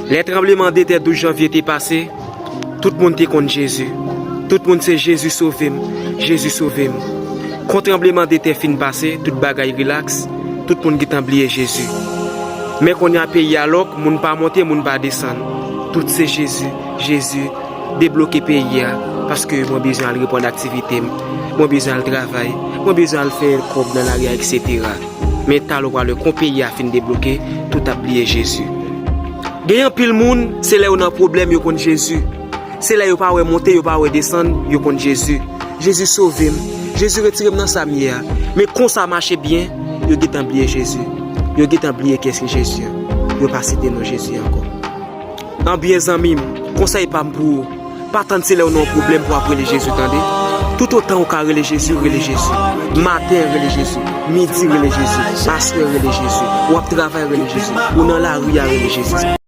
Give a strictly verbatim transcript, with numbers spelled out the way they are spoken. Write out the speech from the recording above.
Lè tranbleman de tè douz janvye te pase, tout moun te konn Jezi. Tout moun se: "Jezi, sove m, Jezi, sove m." Kon tranbleman de tè fin pase, tout bagay rilaks, tout moun gentan bliye Jezi. Men kounye a peyi a lòk, moun pa monte, moun pa desann. Tout se: "Jezi, Jezi, debloke peyi a, paske mwen bezwen al reprann aktivite m, mwen bezwen al travay, mwen bezwen al fè kòb nan lari a, etsetera." Men talè ou prale, kon peyi a fin debloke, tout ap bliye Jezi. Gen anpil moun, se lè yo nan pwoblèm yo konn Jezi. Se lè yo pa wè monte, yo pa wè desann, yo konn Jezi. "Jezi, sove m. Jezi, retire m nan sa m ye a." Men konsa mache byen, yo gentan bliye Jezi. Yo gentan bliye kiyès ki Jezi an. Yo pa site non Jezi ankò. Anbyen, zanmi m, konsèy pa m pou ou, pa tann se lè w nan yon pwoblèm pou w ap rele Jezi, tande. Toutotan ou ka rele Jezi, rele Jezi. Maten, rele Jezi. Midi, rele Jezi. Aswè, rele Jezi. W ap travay, rele Jezi. Ou nan lari a, rele Jezi.